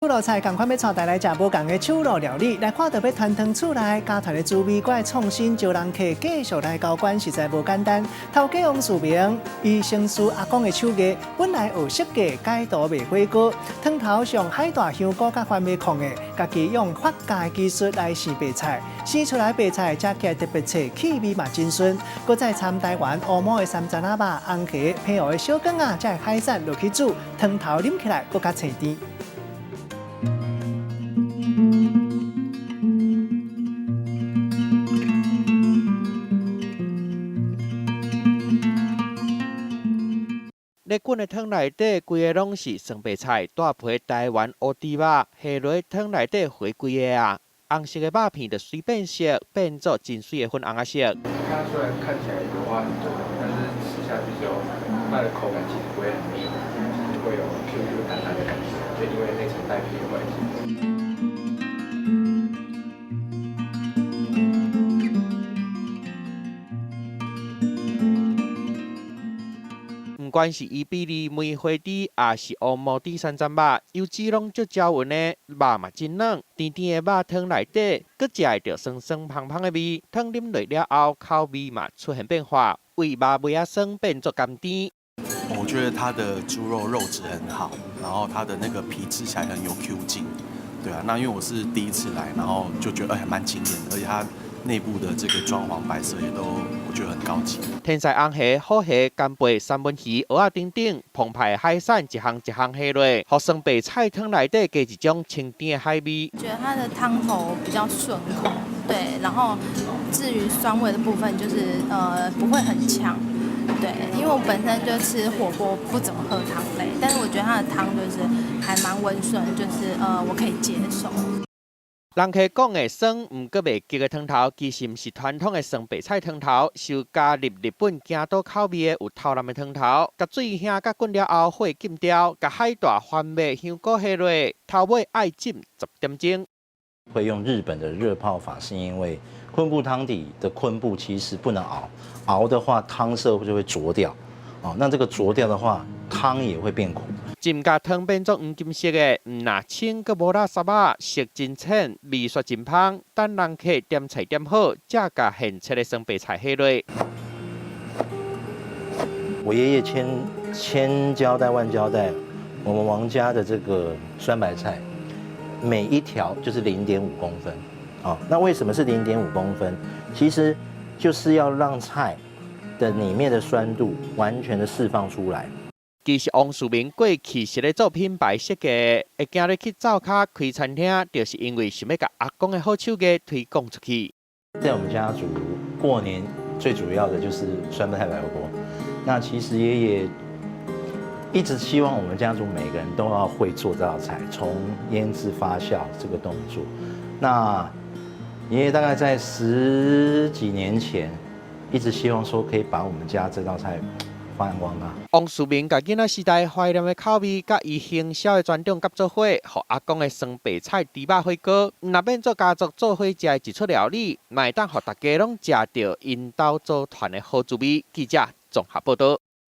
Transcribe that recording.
手路菜仝款欲𤆬大家來食無仝的手路料理，來看著欲傳湯厝內家傳的滋味，閣愛創新招人客繼續來交關，實在無簡單。頭家王樹明，伊承師阿公的手藝，本來學設計改圖賣火鍋，湯頭上海帶香菇佮番麥控的，家己用發酵的技術來生白菜，生出來白菜食起來特別脆，氣味嘛真順。閣再摻台灣烏毛的三層仔肉、紅蝦、澎湖的小卷仔，這海產落去煮，湯頭啉起來閣較清甜。咧滾的湯內底，規个攏是酸白菜、帶皮台灣烏豬肉，下落湯內底回規个啊，紅色的肉片就隨變色，變做真媠的粉紅仔色。它雖然看起來油花很多，但是吃下去之後，它的口感其實不會很膩，就是會有 Q Q 彈彈的感覺，就因為那層帶皮的關係。毋管是伊比利梅花豬，抑是烏毛豬三層肉，油脂攏足焦勻的，肉嘛真軟，甜甜的肉湯內底，閣食會著酸酸芳芳的味。湯啉落了後，口味嘛出現變化，為肉味仔酸變做甘甜。我覺得它的豬肉肉質很好，然後它的那個皮吃起來很有 Q 勁，對啊。那因為我是第一次來，然後就覺得哎，蠻驚豔，而且它內部的這個裝潢擺設也都我覺得很高級。天菜紅蝦、虎蝦、干貝、三文魚、蚵仔等等，澎湃的海產一項一項下落，予酸白菜湯內底加一種清甜的海味。覺得它的湯頭比較順口，對，然後至於酸味的部分，就是不會很嗆，對，因為我本身就吃火鍋不怎麼喝湯類，但是我覺得它的湯就是還蠻溫順，就是我可以接受。人客講的酸，毋過袂澀的湯頭，其實毋是傳統的酸白菜湯頭，是加入日本京都口味的有頭南的湯頭，共水兄佮滾了後，火禁掉，共海帶、番麥、香菇下落，頭尾愛浸10點鐘。會用日本的熱泡法，是因為昆布湯底的昆布其實不能熬，熬的話湯色就會濁掉，哦，那這個濁掉的話，湯也會變苦。浸甲湯變做黃金色的，毋若清，閣無垃圾仔，色真淺，味煞真芳。等人客點菜點好，才共現切的酸白菜下落。我爺爺千千交代萬交代，我們王家的這個酸白菜，每一條就是0.5公分。哦，那為什麼是零點五公分？其實就是要讓菜的裡面的酸度完全的釋放出來。其實王樹明過去是咧做品牌設計，會行入去灶跤開餐廳，就是因為想欲共阿公的好手藝推廣出去。在我們家族過年最主要的就是酸白菜白火鍋。那其實爺爺一直希望我們家族每個人都要會做這道菜，從醃製發酵這個動作。那爺爺大概在十幾年前，一直希望說可以把我們家這道菜發揚光大。王樹明共囡仔時代懷念的口味，佮伊行銷的專長合做伙，予阿公的酸白菜豬肉火鍋，毋若變做家族做伙食的一出料理，嘛會當予大家攏食著𪜶兜祖傳的好滋味。記者綜合報導。